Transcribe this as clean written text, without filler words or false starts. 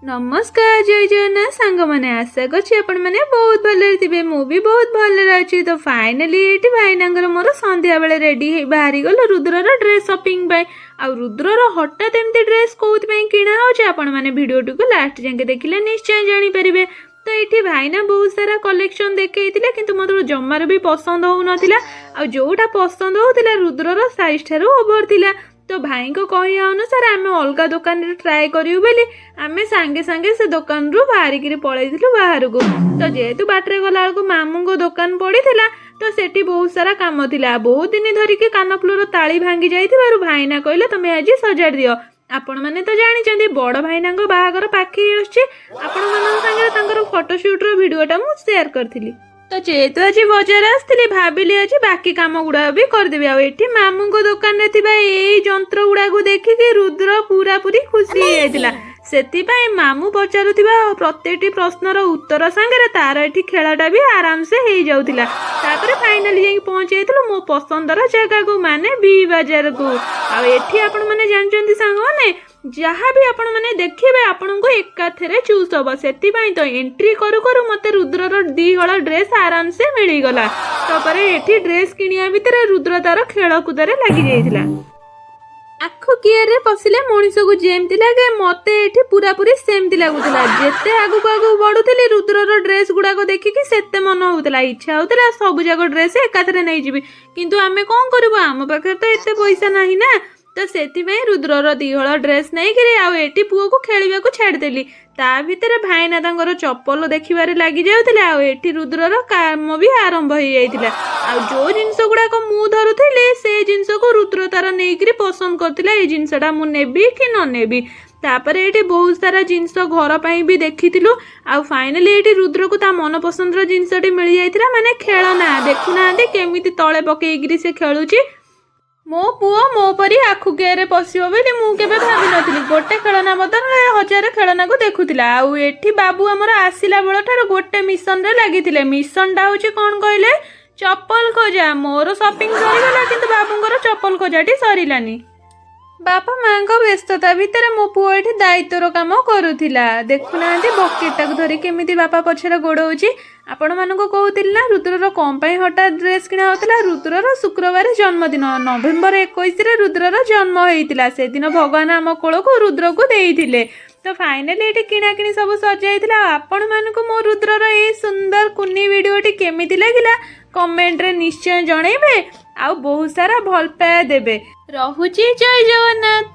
ନମସ୍କାର, ଜୟ ଜଗନ୍ନାଥ ସାଙ୍ଗମାନେ। ଆଶା କରୁଛି ଆପଣମାନେ ବହୁତ ଭଲରେ ଥିବେ। ମୁଁ ବି ବହୁତ ଭଲରେ ଅଛି। ତ ଫାଇନାଲି ଏଇଠି ଭାଇନାଙ୍କର ମୋର ସନ୍ଧ୍ୟାବେଳେ ରେଡ଼ି ହେଇ ବାହାରିଗଲୁ ରୁଦ୍ରର ଡ୍ରେସ୍ ସପିଂ ପାଇଁ। ଆଉ ରୁଦ୍ରର ହଠାତ୍ ଏମିତି ଡ୍ରେସ୍ କୋଉଥିପାଇଁ କିଣା ହେଉଛି, ଆପଣମାନେ ଭିଡ଼ିଓଟିକୁ ଲାଷ୍ଟ ଯାକେ ଦେଖିଲେ ନିଶ୍ଚୟ ଜାଣିପାରିବେ। ତ ଏଇଠି ଭାଇନା ବହୁତ ସାରା କଲେକ୍ସନ୍ ଦେଖେଇଥିଲେ, କିନ୍ତୁ ମୋତେ ଜମାରୁ ବି ପସନ୍ଦ ହେଉନଥିଲା। ଆଉ ଯୋଉଟା ପସନ୍ଦ ହେଉଥିଲା, ରୁଦ୍ରର ସାଇଜ୍ ଠାରୁ ଓଭର ଥିଲା। ତ ଭାଇଙ୍କ କହିବା ଅନୁସାରେ ଆମେ ଅଲଗା ଦୋକାନରେ ଟ୍ରାଏ କରିବୁ ବୋଲି ଆମେ ସାଙ୍ଗେ ସାଙ୍ଗେ ସେ ଦୋକାନରୁ ବାହାରିକିରି ପଳେଇଥିଲୁ ବାହାରକୁ। ତ ଯେହେତୁ ବାଟରେ ଗଲାବେଳକୁ ମାମୁଁଙ୍କ ଦୋକାନ ପଡ଼ିଥିଲା, ତ ସେଠି ବହୁତ ସାରା କାମ ଥିଲା। ବହୁତ ଦିନ ଧରିକି କାନଫୁଲର ତାଳି ଭାଙ୍ଗି ଯାଇଥିବାରୁ ଭାଇନା କହିଲେ, ତମେ ଆଜି ସଜାଡ଼ି ଦିଅ। ଆପଣମାନେ ତ ଜାଣିଛନ୍ତି, ବଡ଼ ଭାଇନାଙ୍କ ବାହାଘର ପାଖେଇ ଆସୁଛି। ଆପଣମାନଙ୍କ ସାଙ୍ଗରେ ତାଙ୍କର ଫଟୋସୁଟ୍ର ଭିଡ଼ିଓଟା ମୁଁ ସେୟାର କରିଥିଲି। ତ ଯେହେତୁ ଆଜି ବଜାର ଆସିଥିଲି, ଭାବିଲି ଆଜି ବାକି କାମ ଗୁଡ଼ାକ ବି କରିଦେବି। ଆଉ ଏଠି ମାମୁଁଙ୍କ ଦୋକାନରେ ଥିବା ଏଇ ଯନ୍ତ୍ର ଗୁଡ଼ାକୁ ଦେଖିକି ରୁଦ୍ର ପୁରାପୁରି ଖୁସି ହେଇଯାଇଥିଲା। ସେଥିପାଇଁ ମାମୁଁ ପଚାରୁଥିବା ପ୍ରତ୍ୟେକଟି ପ୍ରଶ୍ନର ଉତ୍ତର ସାଙ୍ଗରେ ତାର ଏଠି ଖେଳଟା ବି ଆରାମସେ ହେଇଯାଉଥିଲା। ତାପରେ ଫାଇନାଲି ଯାଇକି ପହଞ୍ଚି ଯାଇଥିଲୁ ମୋ ପସନ୍ଦର ଜାଗାକୁ, ମାନେ ବି ବଜାରକୁ। ଆଉ ଏଠି ଆପଣମାନେ ଜାଣିଛନ୍ତି ସାଙ୍ଗମାନେ, ଯାହା ବି ଆପଣମାନେ ଦେଖିବେ, ଆପଣଙ୍କୁ ଏକାଥରେ ଚୁଜ୍ ହବ। ସେଥିପାଇଁ ତ ଏଣ୍ଟ୍ରି କରୁ କରୁ ମୋତେ ରୁଦ୍ରର 2 ହଳ ଡ୍ରେସ୍ ଆରାମସେ ମିଳିଗଲା। ତାପରେ ଏଠି ଡ୍ରେସ୍ କିଣିବା ଭିତରେ ରୁଦ୍ର ତାର ଖେଳକୁଦରେ ଲାଗି ଯାଇଥିଲା। ଆଖୁ କିଆରରେ ପଶିଲେ ମଣିଷକୁ ଯେମିତି ଲାଗେ, ମତେ ଏଠି ପୁରାପୁରି ସେମିତି ଲାଗୁଥିଲା। ଯେତେ ଆଗକୁ ଆଗକୁ ବଢୁଥିଲି, ରୁଦ୍ରର ଡ୍ରେସ୍ ଗୁଡାକ ଦେଖିକି ସେତେ ମନ ହଉଥିଲା, ଇଚ୍ଛା ହଉଥିଲା ସବୁ ଯାକ ଡ୍ରେସ୍ ଏକାଥରେ ନେଇଯିବି। କିନ୍ତୁ ଆମେ କଣ କରିବୁ? ଆମ ପାଖରେ ତ ଏତେ ପଇସା ନାହିଁ ନା। ତ ସେଥିପାଇଁ ରୁଦ୍ରର 2 ହଳ ଡ୍ରେସ୍ ନେଇକିରି ଆଉ ଏଠି ପୁଅକୁ ଖେଳିବାକୁ ଛାଡ଼ିଦେଲି। ତା ଭିତରେ ଭାଇନା ତାଙ୍କର ଚପଲ ଦେଖିବାରେ ଲାଗି ଯାଉଥିଲେ, ଆଉ ଏଠି ରୁଦ୍ରର କାମ ବି ଆରମ୍ଭ ହେଇଯାଇଥିଲା। ଆଉ ଯୋଉ ଜିନିଷ ଗୁଡାକ ମୁଁ ଧରୁଥିଲି, ସେ ଜିନିଷକୁ ରୁଦ୍ର ତାର ନେଇକିରି ପସନ୍ଦ କରୁଥିଲା, ଏଇ ଜିନିଷଟା ମୁଁ ନେବି କି ନ ନେବି। ତାପରେ ଏଇଠି ବହୁତ ସାରା ଜିନିଷ ଘର ପାଇଁ ବି ଦେଖିଥିଲୁ। ଆଉ ଫାଇନାଲି ଏଇଠି ରୁଦ୍ରକୁ ତା ମନ ପସନ୍ଦର ଜିନିଷଟି ମିଳିଯାଇଥିଲା, ମାନେ ଖେଳନା। ଦେଖୁନାହାନ୍ତି କେମିତି ତଳେ ପକେଇକିରି ସେ ଖେଳୁଛି। ମୋ ପୁଅ ମୋ ପରି ଆଖୁ କିଆରେ ପଶିବ ବୋଲି ମୁଁ କେବେ ଭାବିନଥିଲି। ଗୋଟେ ଖେଳନା ବଦଳରେ ହଜାରେ ଖେଳନାକୁ ଦେଖୁଥିଲା। ଆଉ ଏଠି ବାବୁ ଆମର ଆସିଲା ବେଳଠାରୁ ଗୋଟେ ମିଶନରେ ଲାଗିଥିଲେ। ମିଶନଟା ହଉଛି କଣ କହିଲେ? ଚପଲ ଖୋଜା। ମୋର ସପିଂ ସରିଗଲା, କିନ୍ତୁ ବାବୁଙ୍କର ଚପଲ ଖୋଜାଟି ସରିଲାନି। ବାପା ମାଙ୍କ ବ୍ୟସ୍ତତା ଭିତରେ ମୋ ପୁଅ ଏଠି ଦାୟିତ୍ୱର କାମ କରୁଥିଲା। ଦେଖୁନାହାନ୍ତି, ବକେଟଟାକୁ ଧରି କେମିତି ବାପା ପଛରେ ଗୋଡଉଛି। ଆପଣମାନଙ୍କୁ କହୁଥିଲି ନା, ରୁଦ୍ରର କଣ ପାଇଁ ହଠାତ୍ ଡ୍ରେସ୍ କିଣା ହଉଥିଲା? ରୁଦ୍ରର ଶୁକ୍ରବାର ଜନ୍ମଦିନ। ନଭେମ୍ବର 21ରେ ରୁଦ୍ରର ଜନ୍ମ ହେଇଥିଲା। ସେଦିନ ଭଗବାନ ଆମ କୋଳକୁ ରୁଦ୍ରକୁ ଦେଇଥିଲେ। ତ ଫାଇନାଲି ଏଠି କିଣାକିଣି ସବୁ ସରିଯାଇଥିଲା। ଆଉ ଆପଣମାନଙ୍କୁ ମୋ ରୁଦ୍ରର ଏଇ ସୁନ୍ଦର କୁନି ଭିଡ଼ିଓଟି କେମିତି ଲାଗିଲା, କମେଣ୍ଟରେ ନିଶ୍ଚୟ ଜଣେଇବେ ଆଉ ବହୁତ ସାରା ଭଲ ପାଇବା ଦେବେ। ରହୁଛି, ଜୟ ଜଗନ୍ନାଥ।